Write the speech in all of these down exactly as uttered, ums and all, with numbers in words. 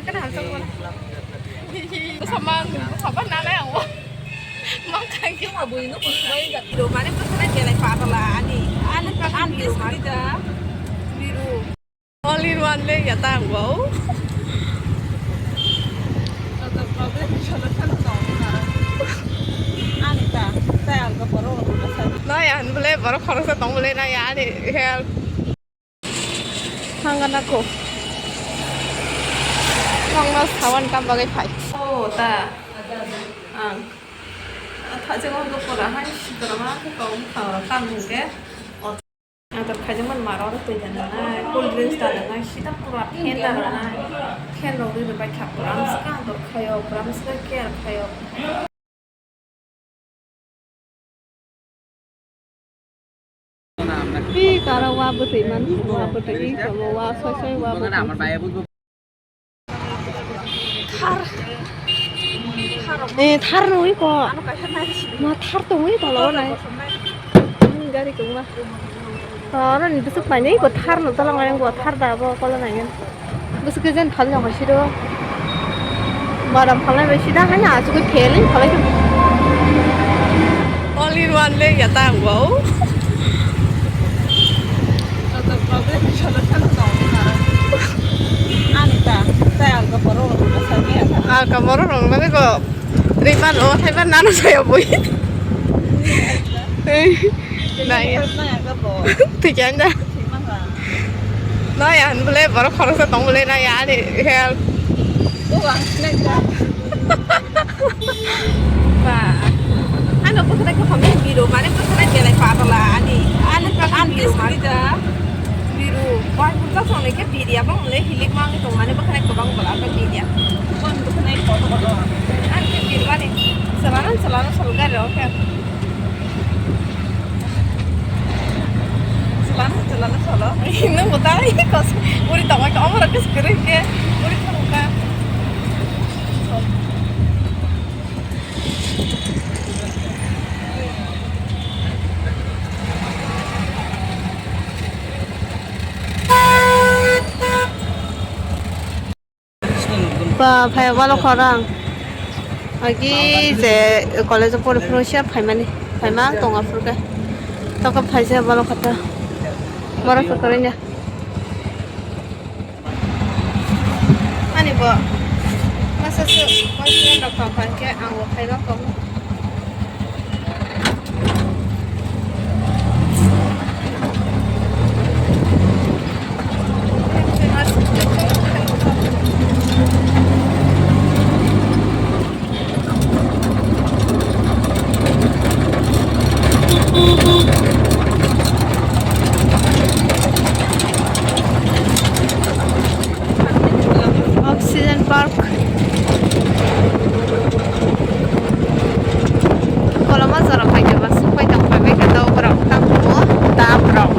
Kana hamsa ko na. Sama, sama nana yang wo. Mang kang ki. Abu ini ko suai ga. Biro mane ko sana jelai patala ani. Ani ani sida. Biro. All in one le ya ta ang bo. Ani ta, ta ang ko poro. No ya, han bole borok khoroksa tong bole na ya ani help. Hangana ko. Nongno sawan kam bagwi phai. O ta. Ang. Thaje ko pora hai sidra ma ko kam kam ke. Ang tor khaijak man maro oro twi da nangnai, cool drinks da nangnai, sita pura fan da nangnai, fan rok rwi rwbai kha, pura bwskang tor khaio, pura bwskang care khaio. Ih, kara wa bwtwi man, wa bwtwi ih, tamo wa soi soi wa bwtwi. Thar. Eh, thar nungwi ko. Ma thar tongwi tolo nai. Gari tongma. Oro ni bwswk painai ko thar no tolo ngai ko thar da bo kolo nai. Bwswk jen thal jong siro. Baram phalnai bai sida haino asugwi phelwi phalai. All in one le ya ta ang bo. Ani ta, ta alka poro rok na sa ni ata. Alka poro rok na ko riban o thaiban nanu saya bui. Nai. Tijan da. Nai an bole borok khoroksa tong bole nai ani help. Ba. Ano bwkhwnai kwtham ni biro mane bwkhwnai belai patala ani. Ani ani biro mane. Biro. Bai purta songnai khe biri abang le hilik mangi tong mane bwkhwnai kwbang bwla ka biri ya. Kon bwkhwnai kotor kotor. Ani khe biri mane. Selana selana solo gari rok khe. Selana selana solo. Nung bo dai kos. Uri tongoi ka omor kis kiri khe. Uri tongka. Ba phai walo khorang. Agi je college of pori phuru sia phaimani. Phaima tonga phuru khe. Toko phaisa walo khata. Mora sa korinya. Ani bo masa su boyfriend rok tong kha hwnkhe ang bo phaiba kok. Oxygen Park. Koloma jora phaikhe ba supai tong phaibai khe ta borok tamo dam rok.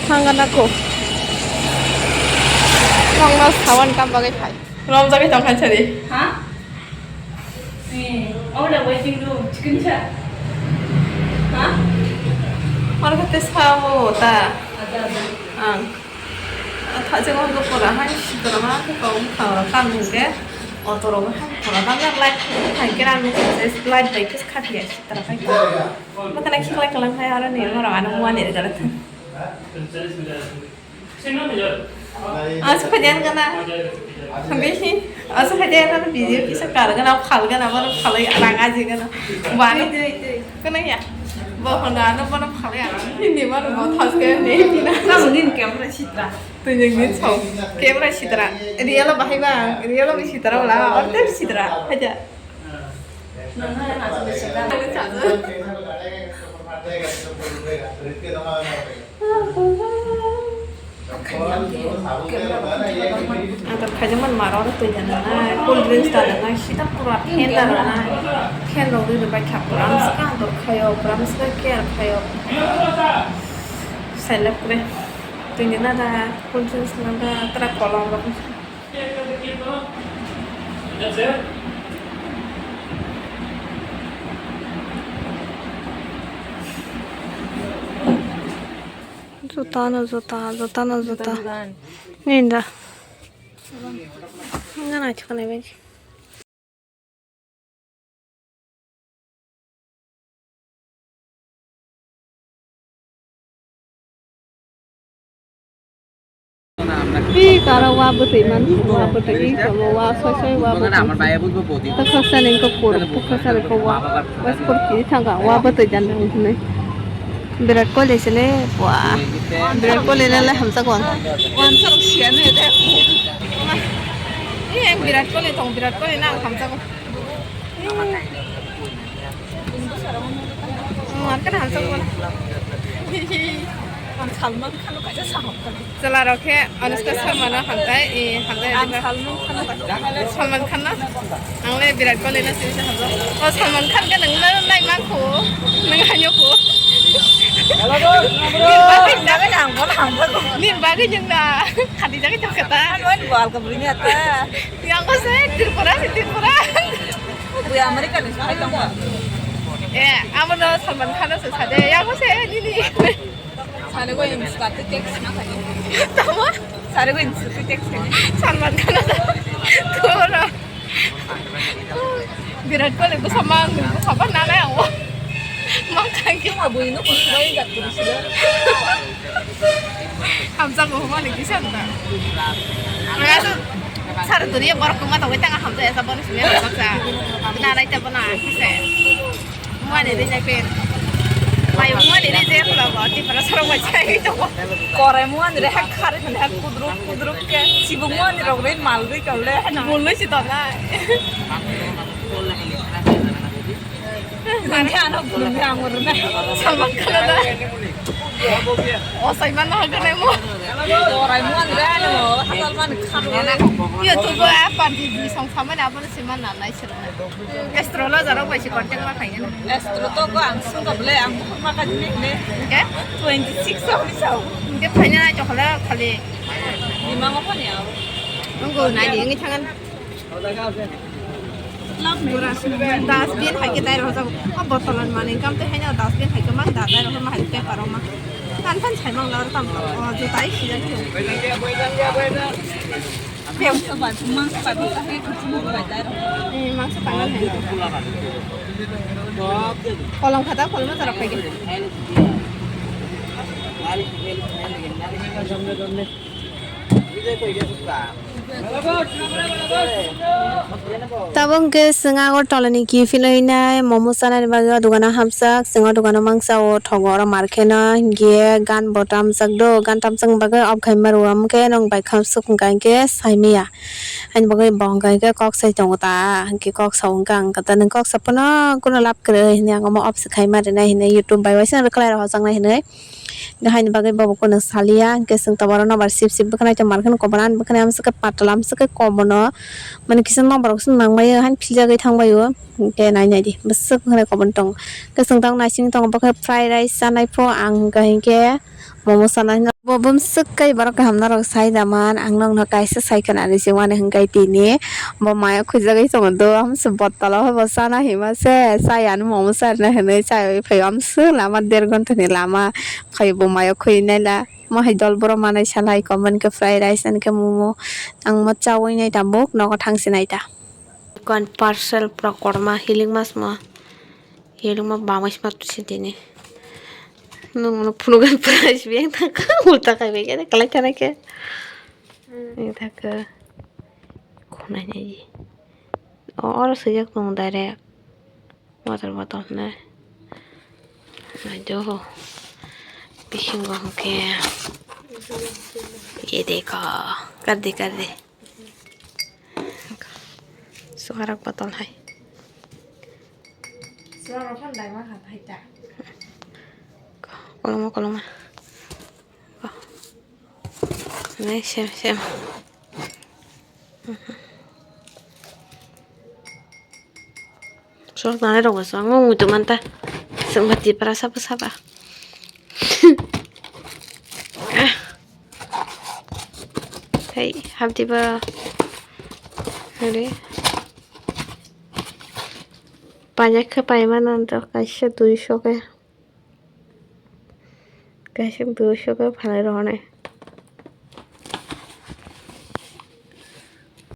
Hangana ko. Hangna sawan kam bagai phai. Romjagwi tong kha sari. Ha? Eh, ola waiting room, chicken cha. Ha? Oro khe tei sa bo ta. Ada, ada. Ang. Thaje ko do pora hai sitra ma ko ko ka ka mu ke. Auto ro hai pora da na light hai kera lu ko se light bai kis khat ya sitra kai. Makana khikla kalang hai aro ni oro ano muani gala thang. Asu khajan gana. Bihi. Asu khajan gana video kisa kar gana, phal gana, mano phalai rang aji gana. Bani. Kana ya. Bo honda ano mano phalai ang. Hindi mano bo thas ke ne. Kamu din camera sitra. Tui jeng din so. Camera sitra. Real bahai bang. Real bi sitra wala. Order sitra. Haja. Nang hai asu sitra. Ang tor khaijak man maro oro twi da nangnai, cool drinks da nangnai, sita pura fan da nangnai, fan rok rwi rwbai kha, pura bwskang tor khaio, pura bwskang care khaio. Seleb kre twi ni nada, cool drinks nada, tra kolom rok. Juta no juta, juta no juta. Ninda. Nga nai chuknai bai. Ih, kara wa bwtwi man, wa bwtwi, ih, tamo wa soi soi wa bwtwi. Bwkha sani kok pur, bwkha sani kok wa, wa sport kiri thangka, wa bwtwi jan hinwi. Virat Kohli sele, wa. Virat Kohli le le hamsa kon. Wan sa siya ne de. Ih, Virat Kohli tong, Virat Kohli na hamsa kon. Ang kan hamsa kon. Ang Salman Khan kaisa sahok. Chwla rok khe Anushka Sharma no hamjai, e, hamjai. Ang Salman Khan no hamjai. Salman Khan no? Ang le Virat Kohli no sini hamjai. O Salman Khan khe nwng no nai man kho, nwng haino kho. Nini bagwi nang, nini bagwi nwng na khati jagwi tong kha ta. Ano ani bal ka bring ya ta. Yang ko se Tripura, se Tripura. Bui America ni sai tong. Eh, amo no Salman Khan no se sade. Yang ko se nini. Sare go Insta te text na kani. Tamo? Sare go Insta te text kani. Salman Khan. Koro. Virat Kohli ko sama ang ko sama na na ang. Mang kang ki. Abu ino ko suai gat ko suai. Hamsa ko huma ni kisa ta. Sare duri borok ko ma to wai tanga hamsa esa boni sini hamsa. Na rai ta bana kisa. Muani ri nai pen. Mai muani ri je khula bo, Tripura sarong bai chai ri tongo. Korai muani ri hak khari khani hak kudruk kudruk ke. Sibu muani rok ri mal ri kau le. Bul ri si tonai. Nang khe ano bul ri ang ur na. Salman Khan da. O sai man no hak nai mo. Korai muani ri ano, Salman Khan ri. Yo tu bo apa di di song sama ni apa ni si man na nai sir. Astrologer rok bai se contact ma khaina. Astro to ko ang sung ka bole ang bukhuk ma ka jini ne. Hingke? Twenty six so ni sao. Hingke phaina nai chokla khali. Di ma ngo phani ao. Nungo nai di ngi thangan. Dustbin hai ke dai rok jabo. O botolan mani kam te haino dustbin hai ke mang da dai rok ma hai ke paro ma. Kan phan sai mang lor tam. O jutai sijan. Mangso bai, mangso bai, mangso bai, mangso bai, mangso bai. Kolom khata, kolom khata rok paidi. Tabuk hwnkhe chwng Agartala ni kiphilwi nai momo chanani bagwi o dogano hamjak. Chwng o dogano mangsa o thogo oro mar kheno, hinkhe gan bo tamjak do, gan tamjakni bagwi off khaima rwo, omo khe nwng bai khamsuk hwnkha hinkhe saimaya. Ani bagwi bo hwnkha hinkhe kok sai tongo ta, hinkhe kok sa hwnkha ang khe ta nwng kok sa phano kuno lab kwrwi hinwi ang omo off se khaima rwnai hinwi YouTube bai waisa rwkhlai rok hojaknai hinwi. Haini bagwi bo bo kuno saliya, hinkhe chwng tabuk oro nobar sip sip bwkhwnai tongma rwkhe kobono, ani bwkhwnai amswk khe patala, amswk khe kobono, mani kisa nobar rok se nangmai o, haino philjagwi thangbai o, hinkhe nai nai di bwswk bwkhwnai kobono tongo. Hinkhe chwng tabuk naising tongo, bokhe fried rice chanai pho ang hwnkha hinkhe momo chanai. Bo bumswk khe borok kaham norok sai da man, ang nokno kaisa sai khwna rw se mani hwnkhe tini bo maya khujagwi tongo do, amse bottle o bo chana hima se chai ani momo charwna hinwi chaiwi phaio, amswk lama der ghonta ni lama phaio bo maya khwi naila. Mo hai dol borok manai salai, komo hwnkhe fried rice, hwnkhe momo, ang mo chaui nai ta, buk nogo thang se nai ta. Kon parcel pura korma hilik mas mo, hilik mo bamai sma tu se tini. Nung no phunuk price beng thangkha, ulta khai beng khe, kalai thana khe. Beng thangkha. Khunai nai. Oro swijak tongo direct. Water bottle hinwi. Naido. Bisingo hwnkhe. Ye dekho. Kar de, kar de. Suarak bottle hai. Koloma, koloma. Nai, sem, sem. Sok nanai rok bo chwng muitu manta. Chwng ba tipra sabo saba. Hei, hapdi ba. Are. Panya khe paimano to kaisa duiso khe. kaisa bwswk phalai rw hwnwi.